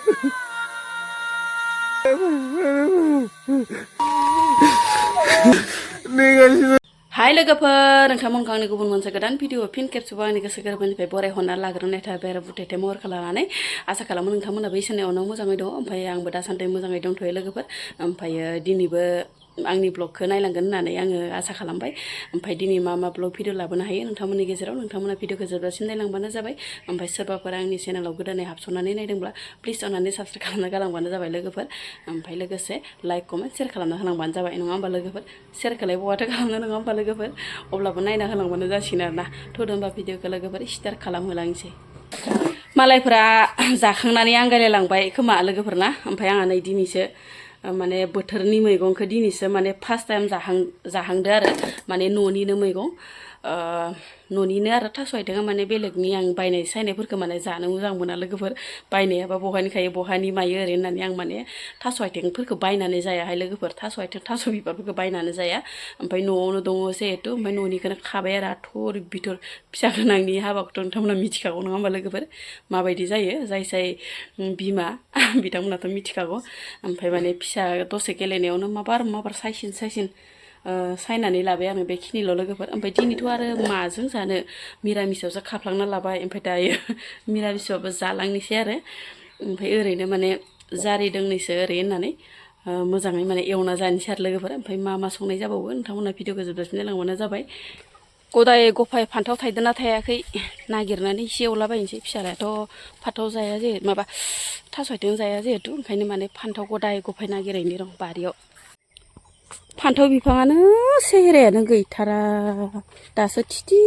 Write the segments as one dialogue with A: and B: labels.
A: Hai लोगोफोर नोंथांमोनखौ आंनि गुबुन मोनसे गोदान भिडिअ फिन खेबसेबाव आंनि गोसो गोरबोनिफ्राय बरायहरना लाग्रोनाय थाबाय आरो बुथेथे महरखौ लानानै आसा खालामो नोंथांमोनाबो इसोरनि अननायाव मोजाङै दं ओमफ्राय आंबो दासान्दि मोजाङै दंथ'यो लोगोफोर ओमफ्राय दिनैबो आंनि ब्लगखौ नायलांगोन होननानै आङो आसा खालामबाय ओमफ्राय दिनै मा ब्लग भिडिअ लाबोनो हायो नोंथांमोननि गेजेराव नोंथांमोना भिडिअखौ जोबजासिम नायलांबानो जाबाय ओमफ्राय सोरबाफोर आंनि चेनेलाव गोदानै हाबसननानै नायदोंब्ला प्लिज अननानै साबस्क्राइब खालामना गालांबानो जाबाय लोगोफोर ओमफ्राय लोगोसे लाइक कमेन्ट शेयार खालामना होलांबानो जाबाय नङा होमबा लोगोफोर शेयारखौलाय बहाथो खालामनो नङा होमबा लोगोफोर अब्लाबो नायना होलांबानो जासिगोन आरोना थ'दो होमबा भिडिअखौ लोगोफोर स्टार्ट खालामहोलांसै मालायफोरा जाखांनानै आंगायलायलांबाय खोमा लोगोफोरना ओमफ्राय आंहा नै दिनैसो माने बोथोरनि मैगंखौ दिनैसो माने फार्स्ट टाइम जाहांदो आरो माने न'निनो मैगं न'निनो आरो थास' आथिङा माने बेलेगनि आं बायनाय सायनायफोरखौ माने जानो मोजां मोना लोगोफोर बायनायाबा बहानि खायो बहानि मायो ओरै होननानै आं माने थास' आथिंफोरखौ बायनानै जायाहाय लोगोफोर थास' आथिं थास' बिबारफोरखौ बायनानै जाया ओमफ्राय न'आवनो दङ जिहेथु ओमफ्राय न'निखौनो खाबाय आरो आथर बिथर फिसा गोनांनि हाबाखौथ' नोंथांमोना मिथिखागौ नङा होमबा लोगोफोर माबायदि जायो जाय बिमा बिथांमोनाथ' मिथिखागौ ओमफ्राय माने फिसा दसे गेलेनायावनो माबार सायसिन सायनानै लाबाय आङो बेखिनिल' लोगोफोर ओमफ्राय दिनैथ' आरो माजों जानो मिरामिसावसो खाफ्लांना लाबाय ओमफ्राय दायो मिरामिसावबो जालांनोसै आरो ओमफ्राय ओरैनो माने जारि दोंनैसो ओरै होननानै मोजाङै माने एवना जानोसै आरो लोगोफोर ओमफ्राय मा संनाय जाबावो नोंथांमोना भिडिअखौ जोबजासिम नायलांबानो जाबाय गदाय गफाय फान्थाव थायदोंना थायाखै नागिरनानै एसे एवलाबायनोसै फिसालायाथ' फान्थाव जाया माबा थास' आथिं जाया जिहेथु ओंखायनो माने फान्थाव गदाय गफाय नागिरैनि दं बारियाव फान्थाव बिफाङानो सेहेरायानो गैथारा दासो थिथि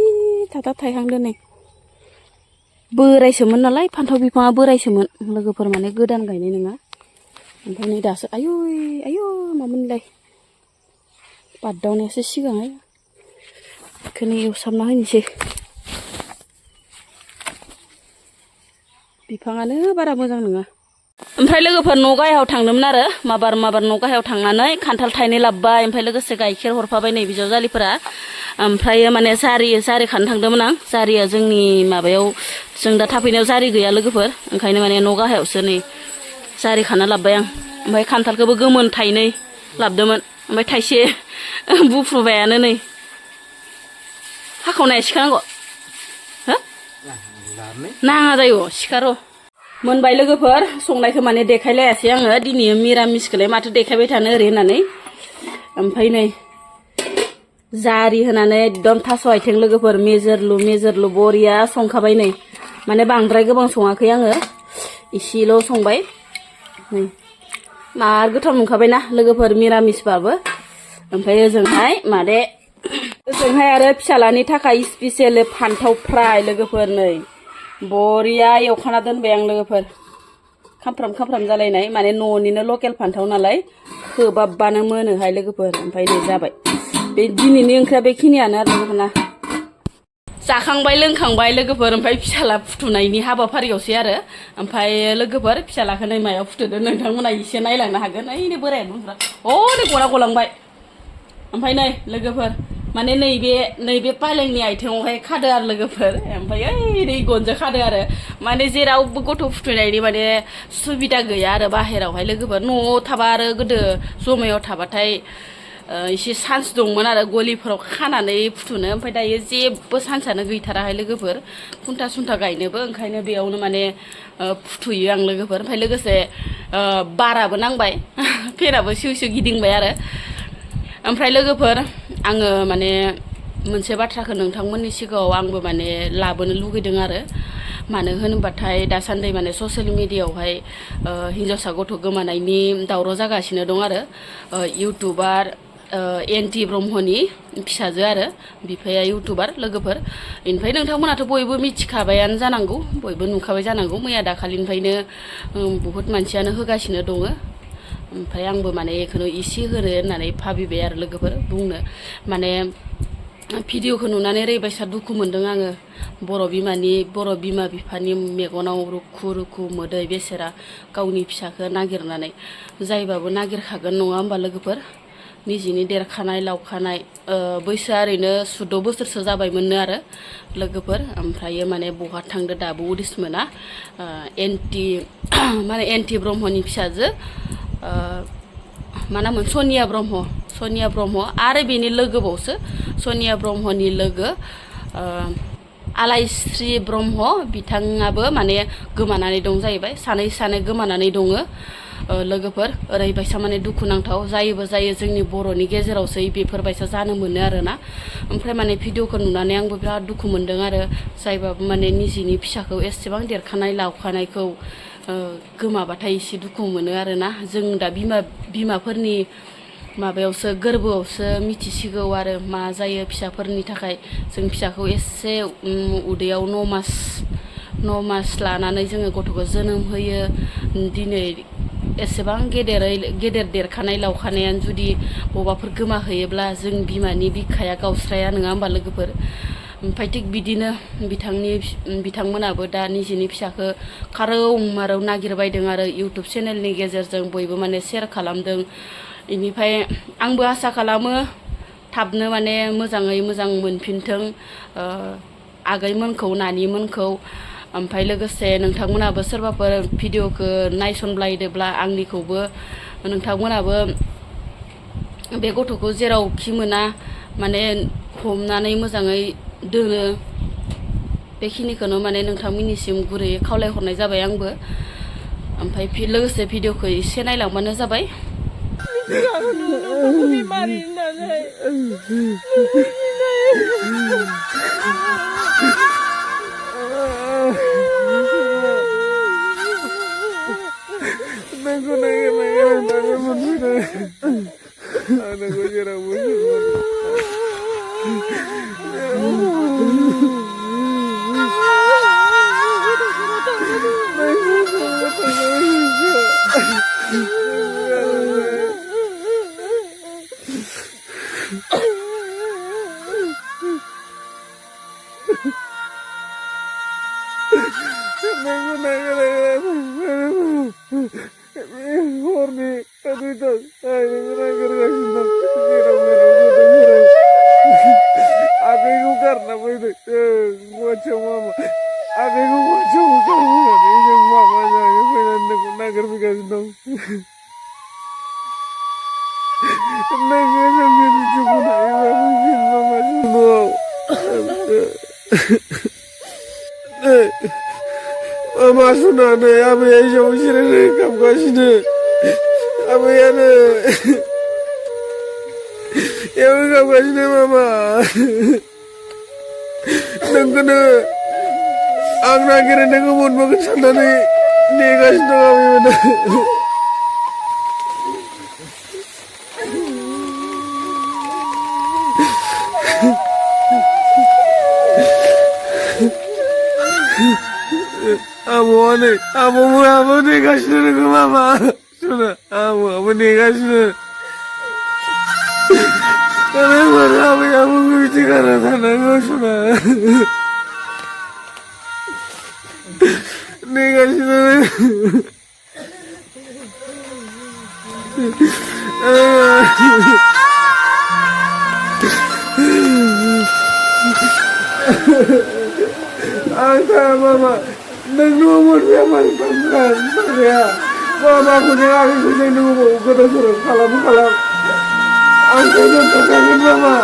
A: थाथा थायहांदो नै बोरायसोमोन नालाय फान्थाव बिफाङा बोरायसोमोन लोगोफोर माने गोदान गायनाय नङा ओमफ्राय नै दासो आयु मामोनलाय बारदावनायासो सिगांहाय बेखौनो एवसाबना होनोसै बिफाङानो बारा मोजां नङा ओमफ्राय लोगोफोर न' गाहायाव थांदोंमोन आरो माबार न' गाहायाव थांनानै खान्थाल थाइनै लाबोबाय ओमफ्राय लोगोसे गाइखेर हरफाबाय नै बिजावजालिफोरा ओमफ्राय माने जारि खानो थांदोंमोन आं जारिया जोंनि माबायाव जों दा थाफैनायाव जारि गैया लोगोफोर ओंखायनो माने न' गाहायावसो नै जारि खाना लाबोबाय आं ओमफ्राय खान्थालखौबो गोमोन थाइनै लाबोदोंमोन ओमफ्राय थाइसे बुफ्रुबायानो नै हाखावनाया सिखानांगौ हो नाङा जायो सिखार' मोनबाय लोगोफोर संनायखौ माने देखायलायासै आङो दिनै मिरामिसखौलाय माथो देखायबाय थानो ओरै होननानै ओमफ्राय नै जारि होनानै एकदम थास' आथिं लोगोफोर मेजेरलु बरिया संखाबाय नै माने बांद्राय गोबां सङाखै आङो इसेल' संबाय नै मार गोथाव मोनखाबायना लोगोफोर मिरामिसबाबो ओमफ्राय ओजोंहाय आरो फिसालानि थाखाय स्पेसियेल फान्थाव फ्राय लोगोफोर नै बरिया एवखाना दोनबाय आं लोगोफोर खामफ्राम जालायनाय माने न'निनो लकेल फान्थाव नालाय खोबाबबानो मोनोहाय लोगोफोर ओमफ्राय नै जाबाय बे दिनैनि ओंख्रिया बेखिनियानो आरो लोगोफोरना जाखांबाय लोंखांबाय लोगोफोर ओमफ्राय फिसाला फुथुनायनि हाबाफारियावसै आरो ओमफ्राय लोगोफोर फिसालाखौ नै मायाव फुथुदो नोंथांमोना एसे नायलांनो हागोन ओइ बोराया बुंफ्रा नै गलांबाय ओमफ्राय नै लोगोफोर माने नैबे पालेंनि आथिङावहाय खादो आरो लोगोफोर ओमफ्राय नै गनजों खादो आरो माने जेरावबो गथ' फुथुनायनि माने सुबिदा गैया आरो बाहेरावहाय लोगोफोर न'आव थाबा आरो गोदो जमायाव थाबाथाय एसे चान्स दंमोन आरो गलिफोराव खानानै फुथुनो ओमफ्राय दायो जेबो चान्सआनो गैथाराहाय लोगोफोर खुन्था गायनोबो ओंखायनो बेयावनो माने फुथुयो आं लोगोफोर ओमफ्राय लोगोसे बाराबो नांबाय फेनाबो सिउ गिदिंबाय आरो ओमफ्राय लोगोफोर आङो माने मोनसे बाथ्राखौ नोंथांमोननि सिगाङाव आंबो माने लाबोनो लुगैदों आरो मानो होनोबाथाय दासान्दि माने ससियेल मिडियायावहाय हिन्जावसा गथ' गोमानायनि दावराव जागासिनो दं आरो इउटुबार N T ब्रह्मनि फिसाजो आरो बिफाया इउटुबार लोगोफोर ओमफ्राय नोंथांमोनाथ' बयबो मिथिखाबायानो जानांगौ बयबो नुखाबाय जानांगौ मैया दाखालिनिफ्रायनो बहुद मानसियानो होगासिनो दङ ओमफ्राय आंबो माने बेखौनो एसे होनो होननानै भाबिबाय आरो लोगोफोर बुंनो माने भिडिअखौ नुनानै ओरैबायसा दुखु मोनदों आङो बर' बिमा बिफानि मेगनाव रुखु मोदै बेसेरा गावनि फिसाखौ नागिरनानै जायबाबो नागिरखागोन नङा होमबा लोगोफोर निजिनि देरखानाय लावखानाय बैसोआ ओरैनो 14 बोसोरसो जाबायमोननो आरो लोगोफोर ओमफ्रायो माने बहा थांदो दाबो उदिस मोना एन टि ब्रह्मनि फिसाजो मा नाममोन सनिया ब्रह्म आरो बेनि लोगोबावसो सनिया ब्रह्मनि लोगो आलायस्रि ब्रह्म बिथाङाबो माने गोमानानै दं जाहैबाय सानै गोमानानै दङ लोगोफोर ओरैबायसा माने दुखुनांथाव जायो जोंनि बर'नि गेजेरावसो बेफोरबायसा जानो मोनो आरोना ओमफ्राय माने भिडिअखौ नुनानै आंबो बिराद दुखु मोनदों आरो जायबाबो माने निजिनि फिसाखौ एसेबां देरखानाय लावखानायखौ गोमाबाथाय एसे दुखु मोनो आरोना जों दा बिमाफोरनि माबायावसो गोरबोआवसो मिथिसिगौ आरो मा जायो फिसाफोरनि थाखाय जों फिसाखौ एसे उदैयाव 9 मास लानानै जोङो गथ'खौ जोनोम होयो दिनै एसेबां गेदेर देरखानाय लावखानायानो जुदि बबावबाफोर गोमाहैयोब्ला जों बिमानि बिखाया गावस्राया नङा होमबा लोगोफोर ओमफ्राय थिग बिदिनो बिथांमोनाबो दा निजिनि फिसाखौ खारौ मारौ नागिरबायदों आरो इउटुब चेनेलनि गेजेरजों बयबो माने शेयार खालामदों बेनिफ्राय आंबो आसा खालामो थाबनो माने मोजाङै मोजां मोनफिनथों आगैमोनखौ नानिमोनखौ ओमफ्राय लोगोसे नोंथांमोनाबो सोरबाफोर भिडिअखौ नायसनलायदोब्ला आंनिखौबो नोंथांमोनाबो बे गथ'खौ जेरावखि मोना माने हमनानै मोजाङै दोनो बेखिनिखौनो माने नोंथांमोननिसिम गुरैयै खावलायहरनाय जाबाय आंबो ओमफ्राय लोगोसे भिडिअखौ एसे नायलांबानो जाबाय
B: Mama sunane abe jauh sirene kam kasine abe ane ya kam kasine mama nengkene ang nakira nengumun bagus sanane negas doang abe Amu negasine ke mama. Sudah, amu negasine. Karena amu bicara tanah sudah. Negasine. Anta mama. Nunggu dia mantan ya. Mama aku jangan aku jangan nunggu kata suruh kalam. Aku jangan kangen mama.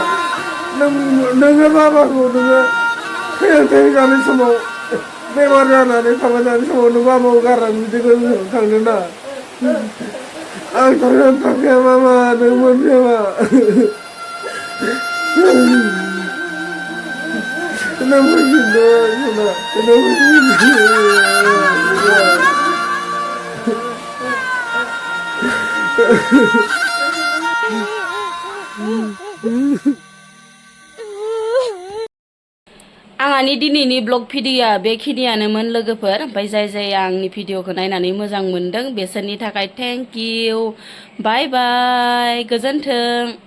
B: Nunggu mama aku nunggu. Kayak kami semua. Memang ada kawan semua nunggu mama garam di kangen na. Aku jangan pakai mama nunggu dia mama. Kenapa gitu? Kenapa gitu?
A: आंनि दिनैनि blog भिडिअआ बेखिनियानोमोन लोगोफोर ओमफ्राय जाय आंनि भिडिअखौ नायनानै मोजां मोनदों बेसोरनि थाखाय थेंक इउ बाय बाय गोजोन्थों।